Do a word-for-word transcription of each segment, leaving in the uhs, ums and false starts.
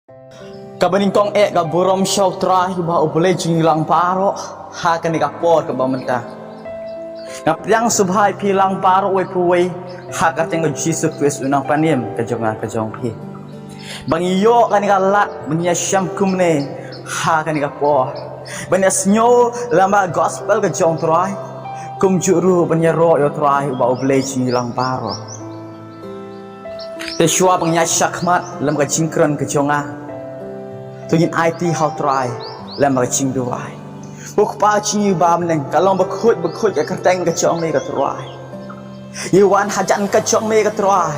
Kaba nyngkong eh ka burom sha U Trai uba U Blei jong ngi lang baroh ha kane ka por kaba mynta. Nga pdiang sngewbha ïa phi lang baroh uwei pa uwei ha ka kyrteng U Jisu Khrist U Nongpynim ka jong nga ka jong phi. Ba ngi ïoh kane ka lad ban ïa shem kumne ha kane ka por, ban ïa sngew lem bad ka gospel ka jong U Trai, kumjuh ruh ban ïaroh ïa U Trai uba U Blei jong ngi lang baroh. Te shuwa ban ïa shakmat lem ka jingkren ka jong nga, to ngin aiti ha U Trai lem ka jingduwai. Ko Kpa jong ngi uba ha bneng, ka long bakhuid bakhuid ka kyrteng ka jong me ko Trai. Ïa wan hajan ka jong me ko Trai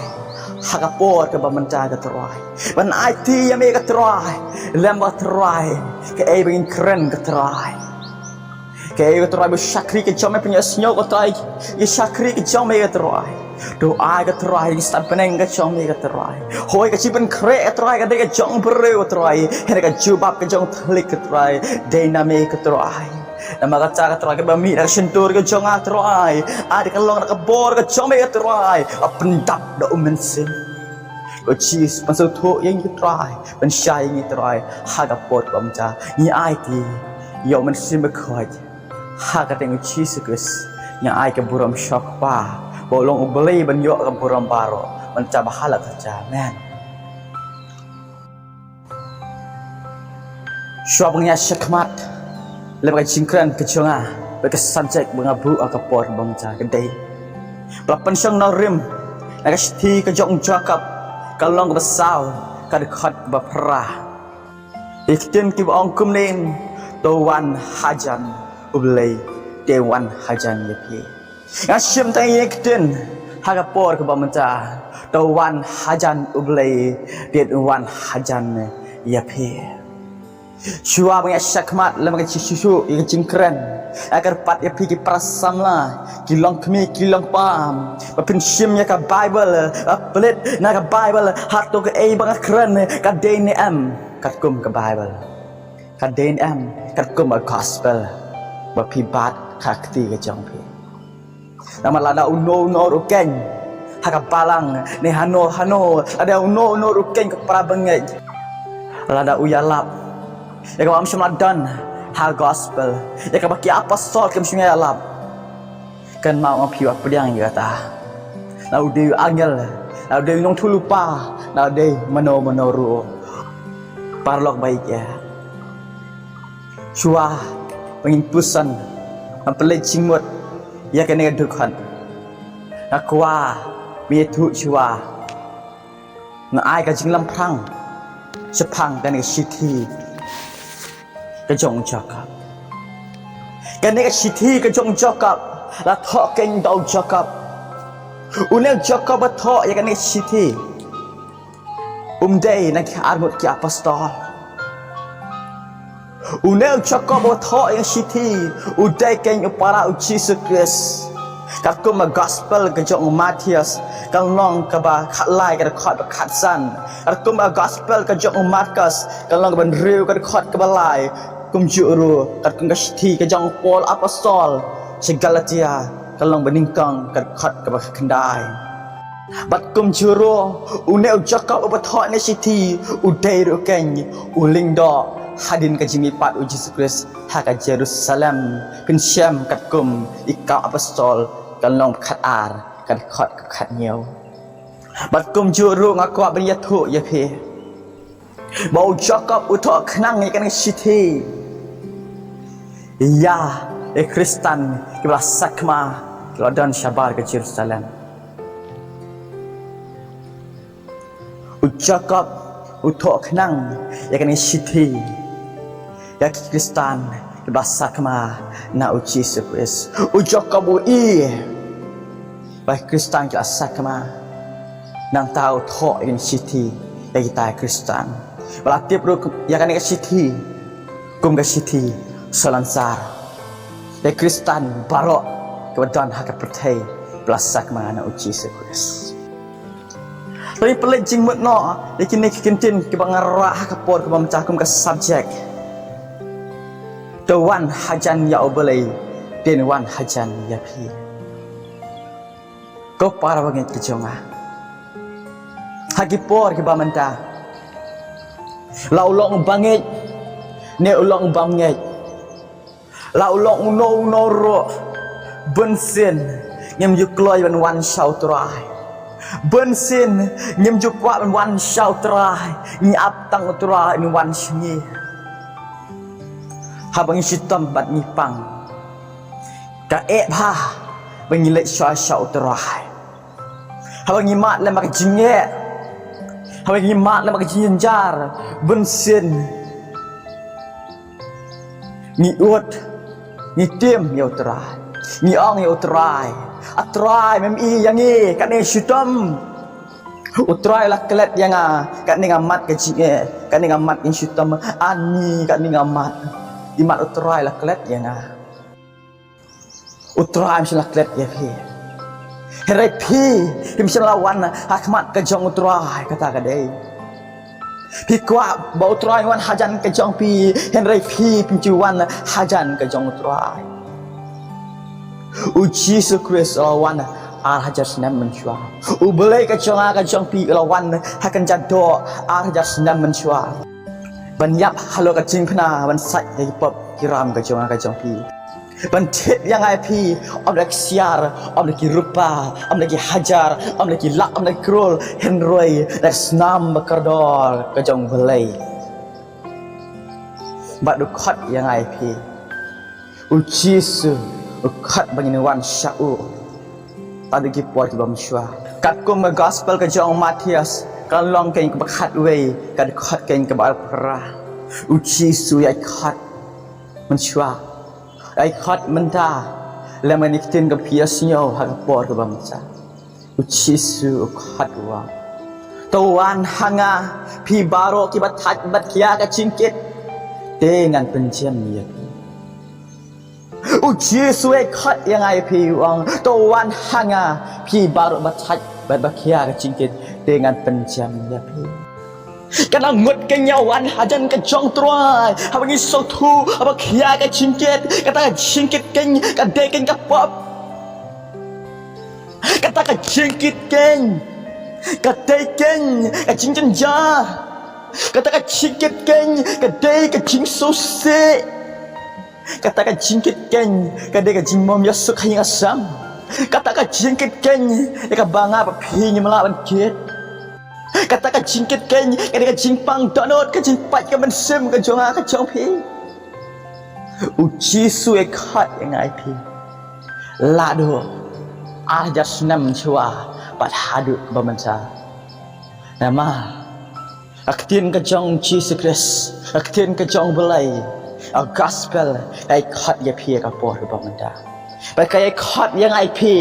ha ka por kaba mynta ko Trai, ban aiti ïa me ko Trai lem ko Trai kaei ba ngin kren ko Trai. Kaei ko Trai ba shakri ka jong me pynïohsngew ko Trai, ïa shakri ka jong me ko Trai. To ai ko Trai ïa ki stad bneng ka jong me ko Trai. Hooid, ka jingpynkhreh ko Trai ka dei ka jong u briew ko Trai, hynrei ka jubab ka jong u thylliej ko Trai dei na me ko Trai. Namar kata ko Trai, kaba mih na ka shyntur ka jong nga ko Trai, ai da ka long na ka bor ka jong me ko Trai, ba pyndap da U Mynsiem. Ko Jisu, pynsngewthuh ïa ngi ko Trai, pynshai ïa ngi ko Trai ha ka por kaba mynta. Ngi aiti ïa U Mynsiem Bakhuid ha ka kyrteng U Jisu Khrist. Ngi ai ka burom sha U Kpa, ba u long U Blei ban ïoh ka burom baroh mynta bad ha la ka jia. Amen. Shuwa ban ïa shakmat lem ka jingkren ka jong nga, bad ka subject ba nga buh ha ka por ba mynta ka dei, ba la pynshong nongrim na ka shithi ka jong u Jakob, ka lynnong kaba saw, ka dkhot kaba phra. Ki ktien kiba ong kumne: To wan hajan U Blei, te wan hajan ïa phi. Nga shim tang ïa ki ktien ha ka por kaba mynta: To wan hajan U Blei, te wan hajan ïa phi. Shuwa ban ïa shakmat lem ka jingshushu ïa ka jingkren, nga kyrpad ïa phi ki para samla, ki longkmie ki longkpa, ba phin shim ïa ka Baibl, ba peit na ka Baibl, hato kaei ba nga kren ka dei ne em katkum ka Baibl, ka dei ne em katkum ka gospel ba phi bat ha ka kti ka jong phi. Namar lada uno uno ruh u khein ha ka balang ne hano hano, lada uno uno ruh u khein ko para bangeit, lada u ïalap ïa kaba ym shym la don ha gospel, ïa kaba ki apostol kim shym ïalap, kynmaw ma phi, wat pdiang ïa kata. Lada u dei u angel, lada u dei u nongïathuhlypa, lada u dei mano mano ruh. Paralok ba ïeit, shuwa ba ngin puson ban pynleit jingmut ïa kane ka dkhot, nga kwah ban ïathuh shuwa, nga ai ka jinglamphrang shaphang kane ka shithi ka jong u Jakob. Kane ka shithi ka jong u Jakob la thoh khein da u Jakob. Une u Jakob ba thoh ïa kane ka shithi um dei na ki arngut ki apostol. Une u Jakob ba thoh ïa ka shithi u dei khein u para u Jisu Khrist. Katkum ka gospel ka jong u Mathaios, ka lynnong kaba khatlai, ka dkhot ba khatsan. Katkum ka gospel ka jong u Markos, ka lynnong kaba hynriew, ka dkhot kaba lai. Kumjuh ruh katkum ka shithi ka jong u Paul apostol sha Galatia, ka lynnong ba nyngkong, ka dkhot kaba khyndai. Bad kumjuh ruh une u Jakob uba thoh ïa kane ka shithi u dei ruh khein u lyngdoh hadien ka jingmihpat u Jisu Khrist ha ka Jerusalem. Phin shem katkum Ki Kam Apostol, ka lynnong ba khatar, ka dkhot kaba khathynñiew. Bad kumjuh ruh nga kwah ban ïathuh ïa phi ba u Jakob u thoh khnang ïa kane ka shithi ïa ki Khristan kiba la sakma, kiba la don shabar ka Jerusalem. U Jakob u thoh khnang ïa kane ka shithi ïa ki Khristan kiba la sakma na u Jisu Khrist. U Jakob u i ba ki Khristan ki la sakma, nangta u thoh ïa kane ka shithi ïa kita ki Khristan. Ba la tip ruh ïa kane ka shithi kum ka shithi salonsar ïa ki Khristan baroh kiba don ha ka pyrthei ba la sakma na u Jisu Khrist. To ngin pynleit jingmut noh ïa kine ki kyntien kiba nga rah ha ka por kaba mynta kum ka subject: To wan hajan ïa U Blei, te wan hajan ïa phi. Ko para bangeit ka jong nga, ha ki por kiba mynta La u long ba ngeit ne u long bym ngeit, la u long uno uno ruh, bunsien ngim ju kloi ban wan sha U Trai. Bunsien ngim ju kwah ban wan sha U Trai, ngi ap tang U Trai un wan sha ngi. Haba ngi shitom bad ngi pang, ka eh bha ba ngi leit shuwa sha U Trai. Haba ngi mad lem bad ka jingeh, haba ngi mad lem bad ka jingjynjar, bunsien ngi ud, ngi tim ïa U Trai, ngi ong ïa U Trai, A Trai, mem i ïa ngi, katne shitom. U Trai la klet ïa nga, katne nga mad ka jingeh, katne nga mad ka jingshitom. Ani, katne nga mad. I mad U Trai la klet ïa nga. U Trai um shym la klet ïa phi. Hynrei phi, phim shym la wan ha khmat ka jong U Trai, kata ka dei. Phi kwah ba U Trai un wan hajan ka jong phi, hynrei phi phim ju wan hajan ka jong U Trai. U Jisu Khrist u la wan ar hajar snem mynshuwa. U Blei ka jong nga ka jong phi u la wan ha kynja doh ar hajar snem mynshuwa, ban ïap halor ka jingpynah, ban sait ïa ki pop ki ram ka jong nga ka jong phi, ban thied ïa nga ïa phi, ym da ki ksiar, ym da ki rupa, ym da ki hajar, ym da ki lak, ym da ki krul, hynrei da ka snam ba kordor ka jong U Blei. Bad u khot ïa nga ïa phi. U Jisu u khot ba ngin wan sha u. Haduh ki por kiba mynshuwa. Katkum ka gospel ka jong u Mathaios, ka lynnong kaba khatwei, ka dkhot kaba arphew phra. U Jisu u ïai khot mynshuwa. U ïai khot mynta, lem bad ki ktien kaba phi ïohsngew ha ka por kaba mynta. U Jisu u khot, u ong, to wan ha nga phi baroh kiba thait bad khia ka jingkit, te ngan pynjem ïa phi. U Jisu u khot ïa nga ïa phi, u ong, to wan ha nga phi baroh ba thait bad ba khia ka jingkit, te ngan pynjem ïa phi. Kata ngut keiñ ïa wan hajan ka jong U Trai, haba ngi sngewthuh, haba khia ka jingkit, kata ka jingkit keiñ ka dei keiñ ka pop. Kata ka jingkit keiñ ka dei keiñ ka jingjynjar. Kata ka jingkit keiñ ka dei ka jingsngewsih. Kata ka jingkit keiñ ka dei ka jingmom ïasuk ha ïing ha sem. Kata ka jingkit keiñ ïa kaba nga bad phi ngim lah ban kit. Kata ka jingkit keiñ ka dei ka jingpang dohnud, ka jingpait ka mynsiem ka jong nga ka jong phi. U Jisu u khot ïa nga ïa phi. Naduh ar hajar snem mynshuwa bad haduh kaba mynta. Namar ka ktien ka jong U Jisu Khrist, ka ktien ka jong U Blei, ka gospel, ka ïai khot ïa phi ha ka por kaba mynta. Bad ka ïai khot ïa nga ïa phi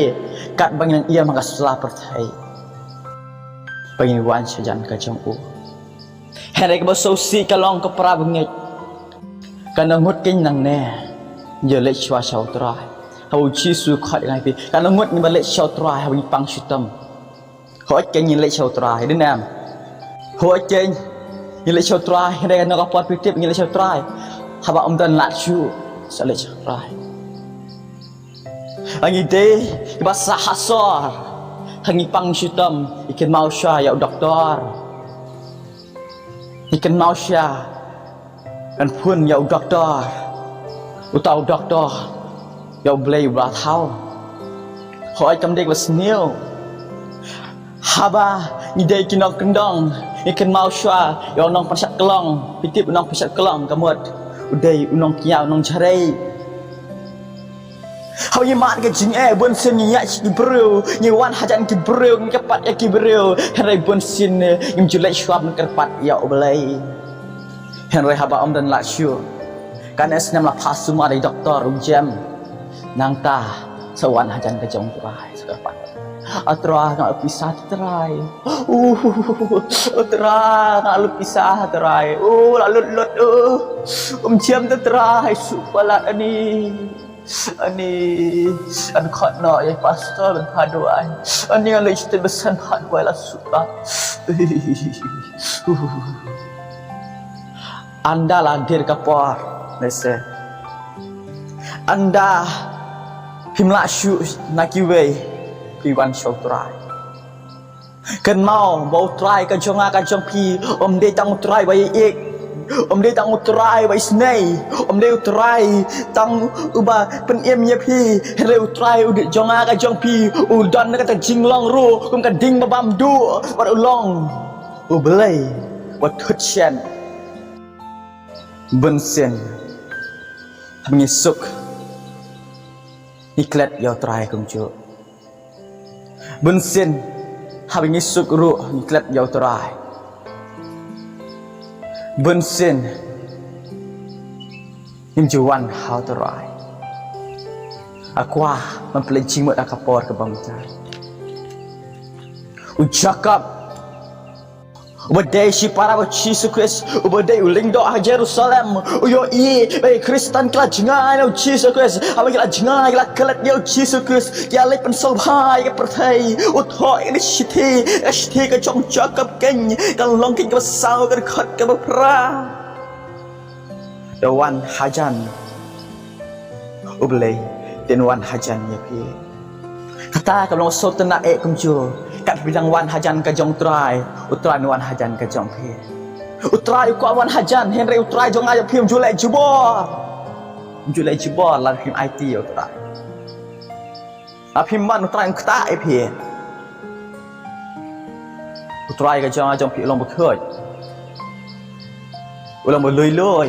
katba ngi nang ïam ha ka sla pyrthei, ba ngin wan sha jan ka jong u. Hynrei kaba sngewsih ka long, ko para bangeit, katno ngut keiñ nangne ngi leit shuwa sha U Trai haba U Jisu u khot ïa nga ïa phi? Katno ngut ngi ba leit sha U Trai haba ngi pang shitom? Hooid keiñ ngi leit sha U Trai, dei ne em? Hooid keiñ ngi leit sha U Trai, hynrei katno ka por phi tip ngi leit sha U Trai? Haba ym don lad shuh sa leit sha U Trai. Ngi dei kiba sah ha sor, ha ngi pang shitom, ngi kynmaw shuwa ïa u doktor. Ngi kynmaw shuwa ban phone ïa u doktor. Uta u doktor ïa U Blei uba la thaw. Hooid kam dei kaba sniew. Haba ngi dei ki nongkyndong, ngi kynmaw shuwa ïa u nongpynshad klong. Phi tip u nongpynshad klong ka mut u dei u nongkñia, u nongjarei. Haba ngi mad ka jingeh, bunsien ngi ïaid sha ki briew, ngi wan hajan ki briew, ngi kyrpad ïa ki briew. Hynrei bunsien ngim ju leit shuwa ban kyrpad ïa U Blei. Hynrei haba ym don lad shuh, kane snem la phah sumar ïa u doktor, u jem. Nangta sa wan hajan ka jong U Trai, sa kyrpad. A Trai, nga la pisa te Trai. Uh, a Trai, nga la pisa te Trai. Uh, la lut lut uh. Um jem te Trai, shu palat ani. Ani, ngan khot noh ïa i pastor ban phah duwai. Ani, ngan leit shatei ba san phah duwai, la shu palat. Ynda la dier ka por, lehse ynda phim lah shuh na kiwei, phi wan sha U Trai. Kynmaw ba U Trai ka jong nga ka jong phi um dei tang U Trai ba ïeit, Um dei tang U Trai ba isynei, um dei U Trai tang uba pynim ïa phi, hynrei U Trai u dei jong nga ka jong phi, u don kata jinglong ruh kum ka ding ba bam duh, bad u long U Blei ba thut shen. Bun sien haba ngi suk ngi klet ïa U Trai kumjuh. Bun sien haba ngi suk ruh ngi klet ïa U Trai. Bun sien ngim ju wan ha U Trai. A kwah ban pynleit jingmut ha ka por kaba mynta. U Jakob, uba dei shipara ba U Jisu Khrist, uba dei u lyngdoh ha Jerusalem, u ïohi ba ki Khristan ki la jngai na U Jisu Khrist. Haba ki la jngai, ki la klet ïa U Jisu Khrist, ki la leit pynsngewbha ïa ka pyrthei. U thoh ïa kane ka shithi, ka shithi ka jong u Jakob keiñ, ka lynnong keiñ kaba saw, ka dkhot kaba phra. Da wan hajan U Blei, dei ban wan hajan ïa phi. Kata ka long sngewtynnat eh kumjuh, kat phi dang wan hajan ka jong U Trai, U Trai un wan hajan ka jong phi. U Trai u kwah wan hajan, hynrei U Trai jong nga jong phi um ju leh jubor. Um ju leh jubor lada phim aiti ïa U Trai. Lada phim wan, U Trai un ktah ïa phi. U Trai ka jong nga jong phi u long ba khuid, u long ba lui lui,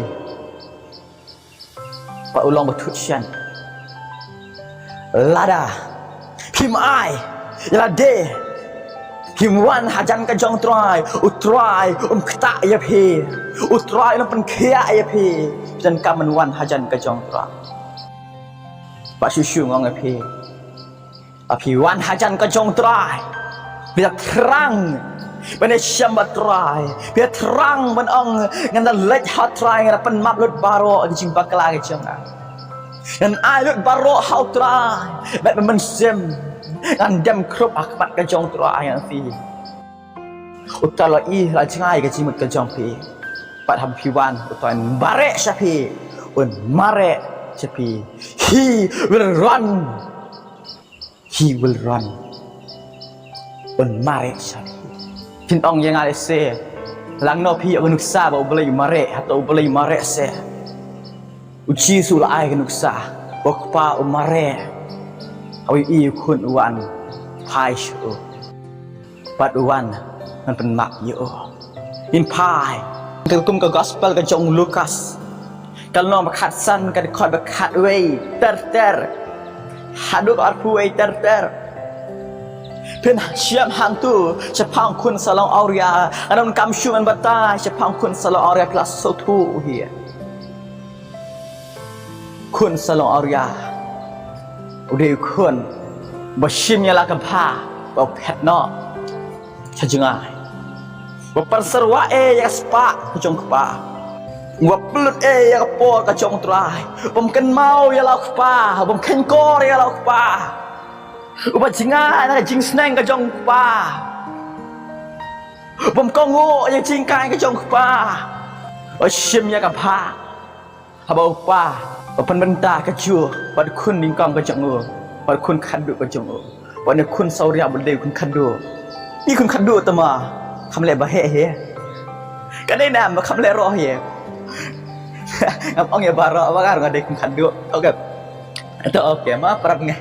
bad u long ba thut shen. Lada phim ai ïa lade, phim wan hajan ka jong U Trai, U Trai um ktah ïa phi. U Trai un pynkhiah ïa phi. Phi donkam ban wan hajan ka jong U Trai. Bad shuh shuh nga ong ïa phi, lada phi wan hajan ka jong U Trai, phi da thrang ban ïashem bad U Trai, phi da thrang ban ong, ngan da leit ha U Trai, ngan da pynmap lut baroh ki jingbakla ki jong nga. Ngan ai lut baroh ha U Trai, bad ban mynsiem ngan dem khrup ha khmat ka jong U Trai ïa phi. U Trai u la ïohi, u la jngai ïa ka jingmut ka jong phi. Bad haba phi wan, U Trai un mareh sha phi, un mareh sha phi. He will run. He will run. Un mareh sha phi. Phin ong ïa nga lehse, lano phi ïoh ka nuksa ba U Blei u mareh, hato U Blei u mareh seh? U Jisu u la ai ka nuksa ba u Kpa u mareh haba u ïohi u Khun u wan phai sha u. Bad u wan ban pynmap ïa u. Ngin phai, katkum ka gospel ka jong u Lukas, ka lynnong ba khatsan, ka dkhot ba khatwei ter ter haduh arphew wei ter ter. Phin shem hangto shaphang u khun salong awria. Ngan ym kam shuh ban batai shaphang u khun salong awria, phi la sngewthuh hi. Khun salong awria u dei u khun ba shim ïa la ka bha, ba phet noh sha jngai, ba pynsyrwa eh ïa ka spah ka jong u kpa, ba pynlut eh ïa ka por ka jong u Trai, bym kynmaw ïa la u kpa, bym khein kor ïa la u kpa, uba jngai na ka jingsneng ka jong u kpa, bym kohnguh ïa ka jinghikai ka jong u kpa, ba shim ïa ka bha. Haba u kpa u pynbynta kajuh bad u khun nyngkong ka jong u, bad u khun khatduh ka jong u, bad une u khun sawria ba dei u khun khatduh. Ïa u khun khatduh te ma kham leh ba heh hi. Ka dei nam ba kham leh roh hi. Ngam ong ïa baroh ba nga ruh nga dei khun khatduh. Okay. To okay ma, parap nge.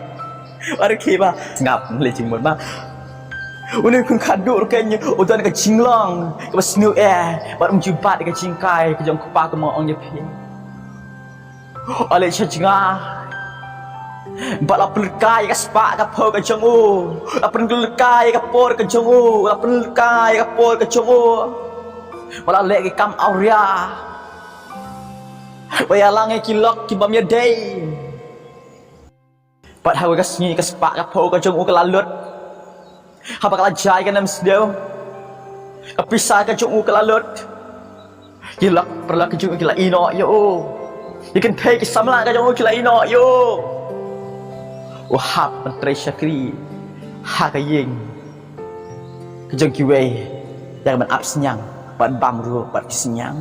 Baroh ki ba ngap leh jingmut ma. Une u khun khatduh ruh keiñ u don ka jinglong kaba sniew eh, bad um ju bat ïa ka jinghikai ka jong u kpa, kumba nga ong ïa phi. U la leit sha jngai bad la pynlut kai ïa ka spah ka phew ka jong u, la pynlut kai ïa ka por ka jong u, la pynlut kai ïa ka por ka jong u, bad la leh ki kam awria, bad ïalang ïa ki lok ki bym ïadei. Bad ha kawei ka sngi ka spah ka phew ka jong u ka la lut. Haba ka la jia ïa ka nemsniew, ka pisa ka jong u ka la lut. Ki lok paralok ka jong u ki la ïeh noh ïa u. Ïa ki kynthei ki samla ka jong u ki la ïeh noh ïa u. U hap ban trei shakri ha ka ïing ka jong kiwei, ïa kaban ap synñiang bad bam ruh bad ki synñiang.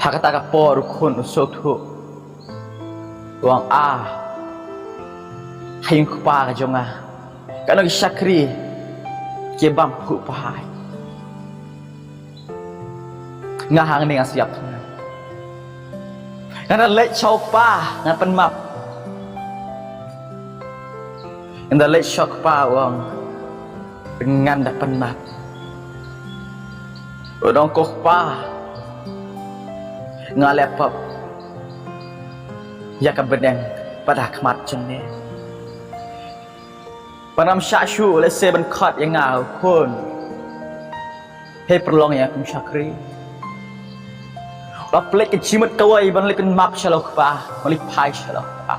Ha kata ka por u khun u sngewthuh, u ong, ah, ha ïing u kpa ka jong nga, katno ki shakri ki bam phuh phai. Nga hangne nga siap. Nga da leit sha u kpa, nga pynmap. Nga da leit sha u kpa, u ong, ngan da pynmap. U ong, ko kpa, nga leh pap ïa ka bneng bad ha khmat jong me. Ba ngam shah shuh lehse ban khot ïa nga u khun. Hei pyrlong ïa kum shakri. La pynleit ka jingmut kawei ban leit pynmap sha la u kpa, ban leit phai sha la u kpa.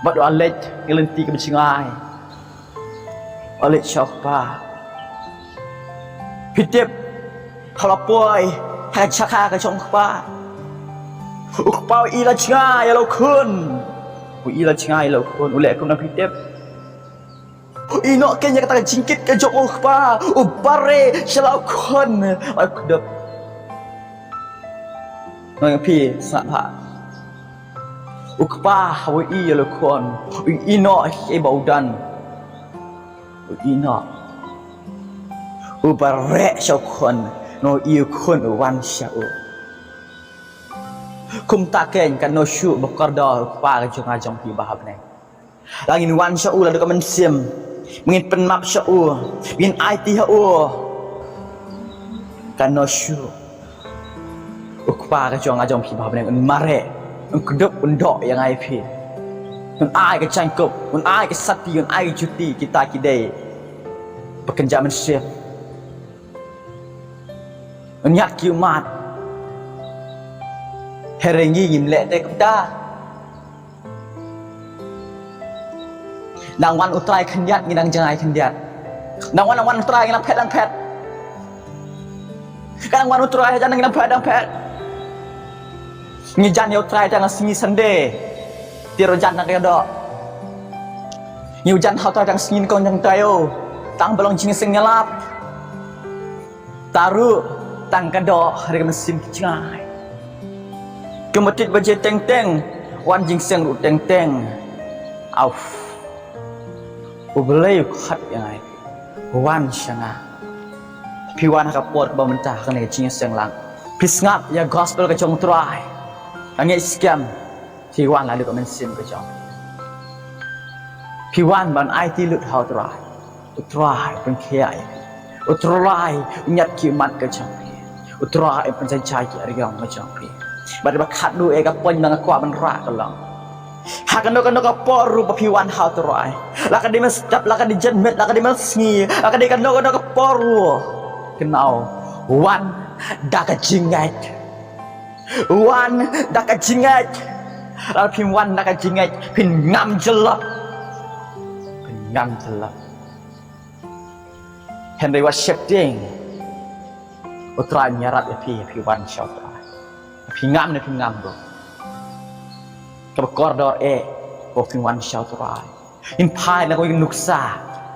Bad u la leit ïa lynti kaba jngai. U la leit sha u kpa. Phi tip, haba la poi ha ka jaka ka jong u kpa, u kpa u i la jngai ïa la u khun. U i la jngai ïa la u khun, u leh kumno phi tip? U ïeh noh kein ïa kata ka jingkit ka jong u kpa, u bareh sha la u khun, u kdup. Ngan ong ïa phi, sngap bha. U kpa haba u i ïa la u khun, u ïeh noh ïa ba u don. U ïeh noh. U bareh sha u khun, ngan ong ïa u khun u wan sha u. Kumta kein katno shuh ba kordor u kpa ka jong nga jong phi ba ha bneng. La ngin wan sha u la dei ka mynsiem. Ngin pynmap sha u. Ngin aiti ha u. Katno shuh u kpa ka jong nga jong phi ba ha bneng un mareh, un kdup, un doh ïa nga ïa phi. Un ai ka jaiñkup, un ai ka sati, un ai ka juti, kita ki dei ba kynja mynsiem. Un ñiad ki ummat. Hynrei ngi ngim leh te kumta. Nang wan u Trai khyndiat, ngi nang jngai khyndiat. Nang wan, nang wan u Trai, ngi nang phet, nang phet. Ka nang wan u Trai, jan ngi nang phet, nang phet. Ngi jan ïa u Trai tang sngi Sunday. Te ruh jan nang ka ïoh doh. Ngi jan ha u Trai tang sngi nyngkong jong taïew. Tang ba long jingïaseng ïalap. Te ruh tang ka doh ha ka mynsiem ki jngai. Kumba tied baje teng teng, wan jingïaseng ruh teng teng. Auf. U Blei u khot ïa nga. Wan sha nga. Phi wan ha ka por kaba mynta ha kane ka jingïaseng lang. Phi sngap ïa gospel ka jong u Trai. Nga ngeit skhem. Phi wan la dei ka mynsiem ka jong phi. Phi wan ban aiti lut ha u Trai. U Trai u pynkhiah ïa phi. U Trai u ñiad ki ummat ka jong phi. U Trai u pynjah jai ki ariong ka jong phi. Bad ba khatduh ïa ka point ba nga kwah ban rah ka long, ha kano kano ka por ruh ba phi wan ha u Trai, la ka dei mynstep, la ka dei janmiet, la ka dei mynsngi, la ka dei kano kano ka por ruh, kynmaw, wan da ka jingngeit. Wan da ka jingngeit. Lada phim wan da ka jingngeit, phin ngam jyllop. Phin ngam jyllop. Hynrei wat sheptieng. U Trai un ïarap ïa phi, phi wan sha u Trai. Phi ngam ne phim ngam ruh, kaba kordor eh, ba phi wan sha u Trai. Ngin phai na ka nuksa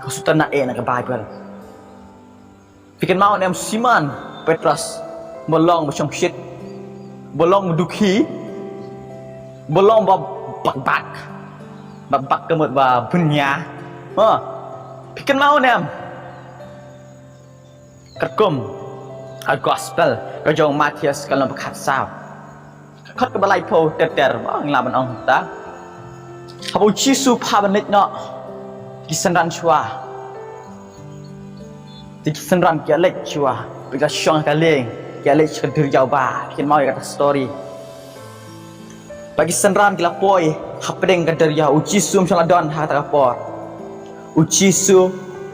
ka shu tnat eh na ka Baibl. Phi kynmaw ne em Simon Petros, ba long ba shongshit, ba long ba dukhi, ba long ba bak bak, ba bak ka mut ba bun nia. Ha. Phi kynmaw ne em? Katkum ha gospel ka jong u Mathaios ka lynnong ba khatsaw, ka dkhot kaba laiphew ter ter, ba ngi lah ban ong ta. Haba u Jisu u phah ban leit noh, ki synran shuwa. Te ki synran ki ïa leit shuwa, ki ïa shong ha ka lieng, ki ïa leit sha ka duriaw ba, phi kynmaw ïa kata ka story. Ba ki synran ki la poi hapdeng ka duriaw, u Jisu um shym la don ha kata ka por. U Jisu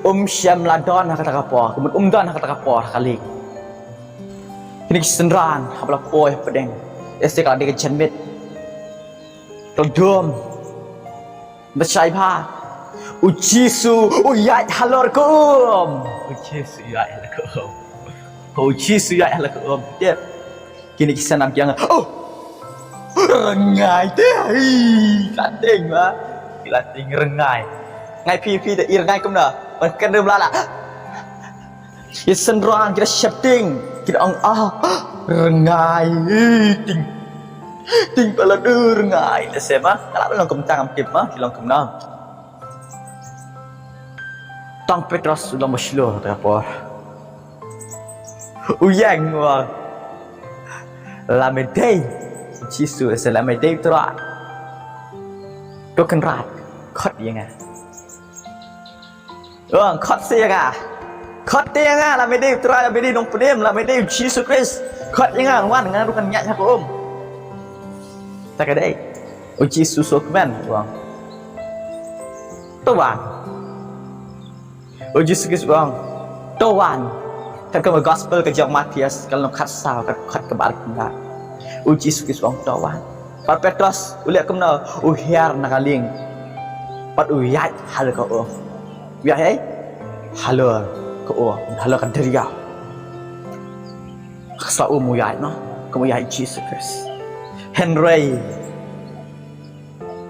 um shym la don ha kata ka por, ka mut um don ha kata ka por ha ka lieng. Kine ki synran haba la poi hapdeng, ïa se ka la dei ka janmiet, ka la dum. Ba shai bha. U Jisu u ïaid halor ka um. U Jisu u ïaid halor ka um. U Jisu u ïaid halor ka um. Dep. Kine ki synran ki ong, oh, rngai te. Hi, ka dei ba, ka dei rngai. Ngai phi phi te i rngai kumno? Ban kren rim lala. Ki synran ki da sheptieng, ki da ong, ah, rngai, eh, ting. Ting ba la dei rngai, lehse ma ka la long kumta, ngam tip ma ki long kumno. Tang Petros u long ba shlur ha kata ka por. U ïeng, u ong, Lada me dei Jisu, lada me dei Trai, to kynrad, khot ïa nga. Ong, khot sa ïa nga. Khot ïa nga, lada me dei Trai, lada me dei Nongpynim, lada me dei Jisu Khrist. Khot ïa nga, wan, nga ruh ngan ïaid ha ka um. Te ka dei. U Jisu u kmen, ong, to wan. U Jisu Khrist u ong, to wan. Katkum ka gospel ka jong u Mathaios, ka lynnong khatsaw, ka dkhot kaba arphew khyndai. U Jisu Khrist u ong, to wan. Bad u Petros u leh kumno? U hiar na ka lieng bad u ïaid halor ka um. U ïaid ei? Halor ka um, halor ka duriaw. Ka sla um u ïaid, no? Kum u ïaid u Jisu Khrist. Hynrei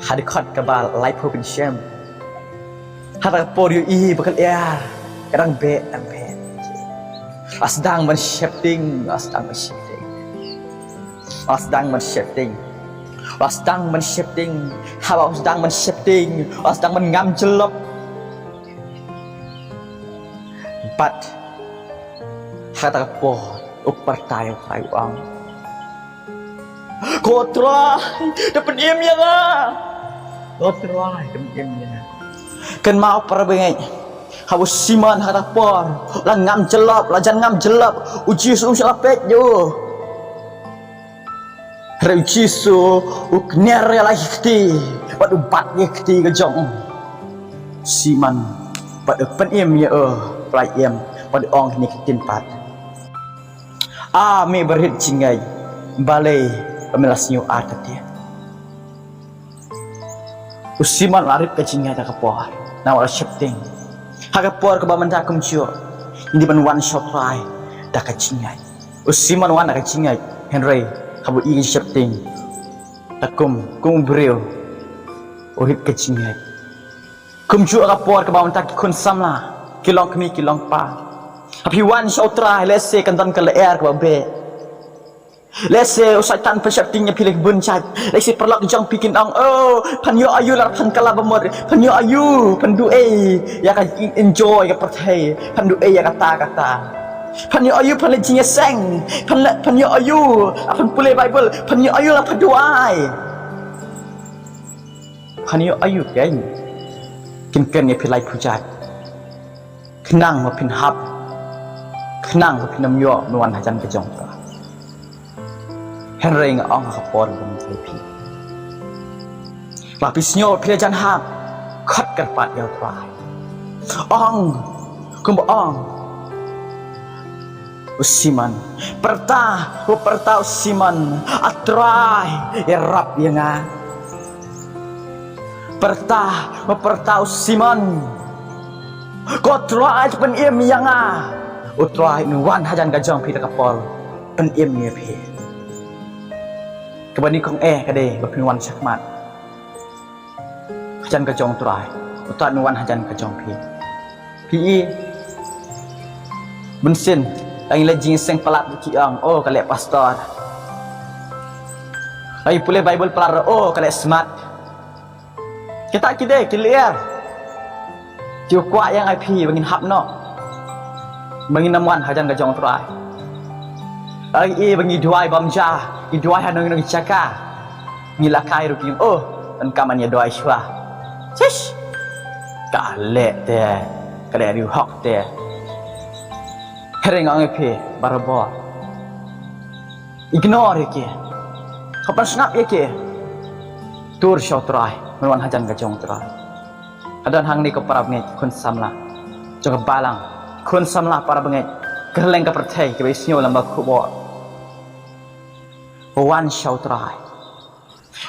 ha dkhot kaba laiphew, phin shem, ha kata ka por u ïohi ba ka lyer ka dang beh, dang beh. La sdang ban sheptieng, la sdang ban sheptieng. La sdang ban sheptieng. La sdang ban sheptieng. Haba la sdang ban sheptieng, la sdang ban ngam jyllop. Bad ha kata ka por u pyrta ïa u Trai, u ong, ko Trai, to pynim ïa nga. Ko Trai, to pynim ïa nga. Kynmaw, para bangeit, haba u Simon ha kata ka por la ngam jyllop, la jan ngam jyllop, u Jisu um shym la peit ïa u. Hynrei u Jisu u kner ïa la ki kti bad u bat ïa ki kti ka jong u Simon bad u pynim ïa u pla ïem bad u ong kine ki ktien pat: A me barit jingngeit, balei ba me la sniew artatien? U Simon u la rit ka jingngeit ha ka por, namar u la sheptieng. Ha ka por kaba mynta kumjuh, ngi dei ban wan sha u Trai da ka jingngeit. U Simon u wan da ka jingngeit, hynrei haba u ïohi ka jingsheptieng, te kum, kum u briew u rit ka jingngeit. Kumjuh ha ka por kaba mynta, ki khun samla, ki longkmie, ki longkpa, haba phi wan sha u Trai, lehse kan don ka lyer kaba beh. Lehse u Soitan u pynsheptieng ïa phi la ki bun jait. Lehse ki paralok jong phi kin ong, oh, phan ïoh aïu lada phan kylla ba mut? Phan ïoh aïu? Phan duh ei ïa ka enjoy ka pyrthei? Phan duh ei ïa kata kata? Phan ïoh aïu? Phan leit jingïaseng? Phan leit, phan ïoh aïu? Phan pule Baibl? Phan ïoh aïu lada phan duwai? Phan ïoh aïu keiñ? Kin kren ïa phi laiphew jait khnang ba phin hap, khnang ba phin ym ïoh ban wan hajan ka jong u Trai. Hynrei nga ong ha ka por kaba mynta ïa phi, lada phi sngew phi la jan hap, khot kyrpad ïa u Trai. Ong kumba ong u Simon. Pyrta, u pyrta u Simon, a Trai, ïarap ïa nga. Pyrta, u pyrta u Simon, ko Trai, pynim ïa nga. U Trai un wan hajan ka jong phi da ka por, pynim ïa phi. Kaba nyngkong eh ka dei ba phin wan shakhmat hajan ka jong u Trai, u Trai un wan hajan ka jong phi. Phi i, bunsien la ngi leit jingïaseng palat ki ong, oh, ka leh pastor. La ngi pule Baibl palat, oh, ka leh smart. Kita ki dei ki lyer kiba kwah ïa nga ïa phi ba ngin hap noh, ba ngin ym wan hajan ka jong u Trai. Ai, eh, ba ngi duwai bam ja, ngi duwai ha nongïalam jaka, ngi la kai ruh ki, oh, donkam ban ïa duwai shuwa. Shish, ka leh te, ka leh riewhok te. Hynrei nga ong ïa phi barabor, ignore ïa ki, khlem sngap ïa ki. Tur sha u Trai, men wan hajan ka jong u Trai. Ka don hangne ko para bangeit, khun samla jong ka balang, khun samla para bangeit, kylleng ka pyrthei kiba ïohsngew lem bad ka khubor. Wan sha u Trai.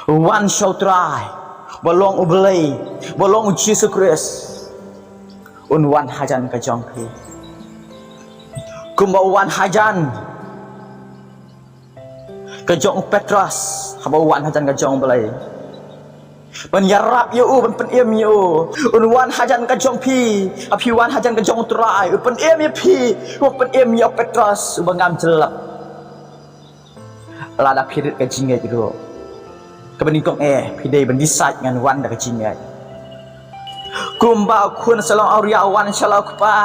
Wan sha u Trai, ba long u Blei, ba long u Jisu Khrist, un wan hajan ka jong phi. Kumba u wan hajan ka jong u Petros haba u wan hajan ka jong u Blei, ban ïarap ïa u, ban pynim ïa u. Un wan hajan ka jong phi, haba phi wan hajan ka jong u Trai, u pynim ïa phi, u pynim ïa u Petros uba ngam jyllop. Lada phi rit ka jingngeit ruh, kaba nyngkong eh phi dei ban decide, ngan wan da ka jingngeit. Kumba u khun syllong awria u wan sha la u kpa,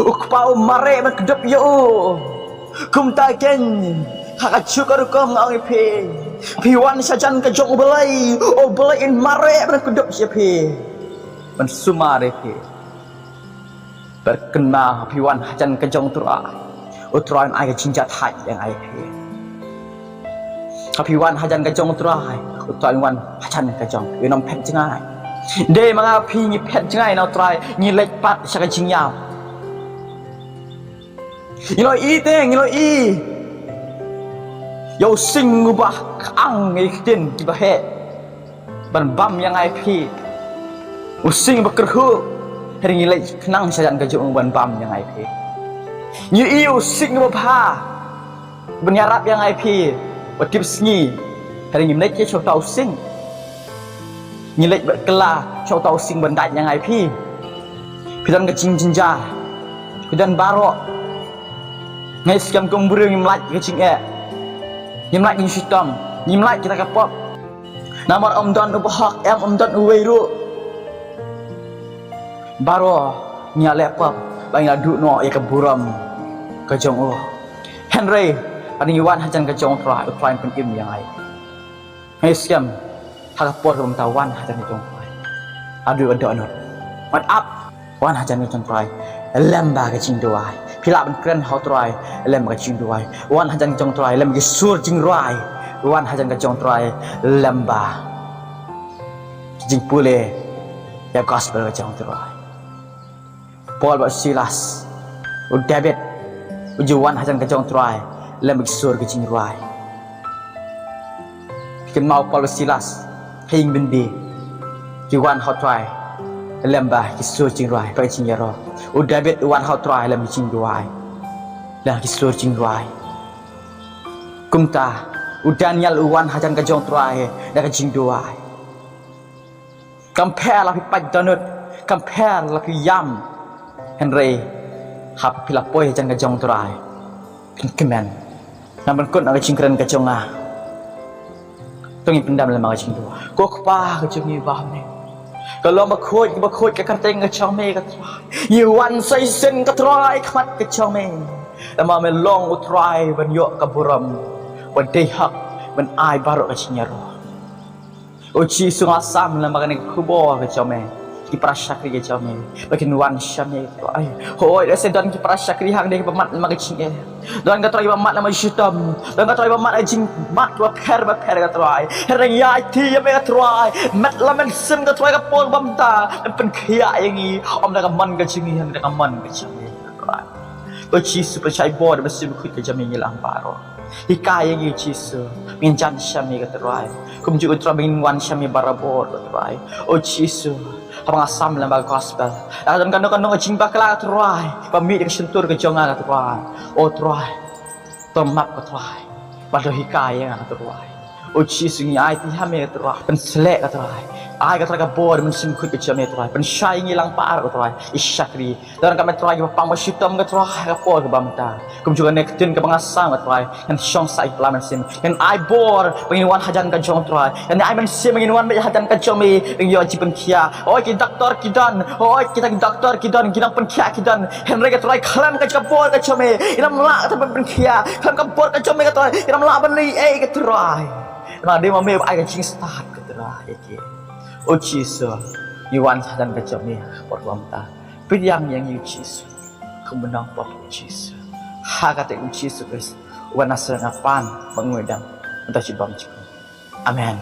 u kpa u mareh ban kdup ïa u. Kumta keiñ Ha kajuh ka rukom nga ong ïa phi, phi wan sha jan ka jong U Blei, U Blei un mareh ban kdup ïa phi, ban sumar ïa phi. Bad kynmaw, ha phi wan ha jan ka jong U Trai, U Trai un ai ka jingjahthait ïa nga ïa phi. Ha phi wan ha jan ka jong U Trai, U Trai un wan ha jan ka jong phi, un ym phet jngai. Dei ma nga phi ngi phet jngai na U Trai, ngi leit pat sha ka jingïap. Ngi la ïohi te, ngi la ïohi ïa u sing uba kang ïa ki ktien kiba heh ban bam ïa nga ïa phi. U sing uba kyrhuh, hynrei ngi leit khnang sha jan ka jong u ban bam ïa nga ïa phi. Ngi ïohi u sing uba bha ban ïarap ïa nga ïa phi, ba tip sngi, hynrei ngim leit sha uta u sing. Ngi leit bad kylla sha uta u sing ban dait ïa nga ïa phi. Phi don ka jingjynjar, phi don baroh. Nga ngeit skhem kum u briew ngim lait ka jingeh, ngim lait ka jingshitom, ngim lait kita ka pop. Namar ym don u bahok, em, ym don uwei ruh. Baroh ngi ïaleh pop ba ngi la duh noh ïa ka burom ka jong u. Hynrei lada ngi wan ha jan ka jong U Trai, U Trai un pynim ïa nga. Nga ngeit skhem ha ka por kaba mynta, wan ha jan ka jong U Trai. Haduh ka dohnud, wat ap, wan ha jan ka jong U Trai lem bad ka jingduwai. Phi lah ban kren ha U Trai lem bad ka jingduwai. Wan ha jan ka jong U Trai lem bad ki sur jingrwai. Wan ha jan ka jong U Trai lem bad ki jingpule ïa ka gospel ka jong U Trai. Paul bad Silas, u David, u ju wan ha jan ka jong U Trai lem bad ki sur ki jingrwai. Kynmaw Paul bad Silas ha ïing byndi, ki wan ha U Trai lem bad ki sur jingrwai bad ki jingïaroh. U David u wan ha U Trai lem bad ki jingduwai, lem bad ki sur jingrwai. Kumta u Daniel u wan ha jan ka jong U Trai da ka jingduwai. Kam pher la phi pait dohnud, kam pher la phi ïam, hynrei haba phi la poi ha jan ka jong U Trai, phin kmen. Ngan pynkut ïa ka jingkren ka jong nga. To ngin pyndem lem ha ka jingduwai. Ko Kpa ka jong ngi ba ha bneng, ka long bakhuid, bakhuid ka kyrteng ka jong me, ko Trai. Ngi wan sa shisien, ko Trai, ha khmat ka jong me. Namar me long U Trai ban ïoh ka burom, uba dei hok ban ai baroh ka jingïaroh. O Jisu, nga sam lem ha kane ka khubor ka jong me, ki para shakri ka jong me, ba kin wan sha me, ko Trai. Hooid, lehse don ki para shakri hangne kiba mad lem ha ka jingeh. Don, ko Trai, kiba mad lem ha ka jingshitom. Don, ko Trai, kiba mad ha ka jingmad kiba pher ba pher, ko Trai. Hynrei ngi aiti ïa me, ko Trai, met la mynsiem, ko Trai, ka por ba mynta, ban pynkhiah ïa ngi, ym da ka mon ka jong ngi, hynrei da ka mon ka jong me, ko Trai. O Jisu, pynshai bor da ka mynsiem bakhuid ka jong me ïa ngi lang baroh. Hikai ïa ngi, Jisu, ba ngin jan sha me, ko Trai. Kumjuh, ko Trai, ba ngin wan sha me barabor, ko Trai. O Jisu, haba nga sam lem ha ka gospel, lada don kano kano ka jingbakla, ko Trai, ba mih da ka shyntur ka jong nga, ko Trai. O Trai, to map, ko Trai, bad to hikai ïa nga, ko Trai. O Jisu, ngi aiti ha me, ko Trai, pynsleh, ko Trai. Ai, ko Trai, ka bor da ka mynsiem bakhuid ka jong me, ko Trai, pynshai ïa ngi lang baroh, ko Trai, ki shakri. Don, ko Trai, kiba pang ba shitom, ko Trai, ha ka por kaba mynta. Kumjuh kane ka ktien kaba nga sam, ko Trai, ngan shong sah ïa ki para mynsiem. Ngan ai bor ba ngin wan ha jan ka jong U Trai. Ngan ai mynsiem ba ngin wan beit ha jan ka jong me, ba ngin ïoh jingpynkhiah. Hooid, ki doktor ki don, hooid, kita ki doktor ki don, ki nongpynkhiah ki don. Hynrei, ko Trai, khlem ka bor ka jong me, ngim lah ban pynkhiah. Khlem ka bor ka jong me, ko Trai, ngim lah ban leh ei ei, ko Trai. Namar dei ma me ba ai ka jingstad, ko Trai, ïa ki. O Jisu, ngi wan ha jan ka jong me ha ka por kaba mynta. Pdiang ïa ngi, O Jisu, kum u nongpop, O Jisu. Ha kata U Jisu Khrist uba Nasaret nga pan bad nga ïadon, mynta shibun shibun. Amen.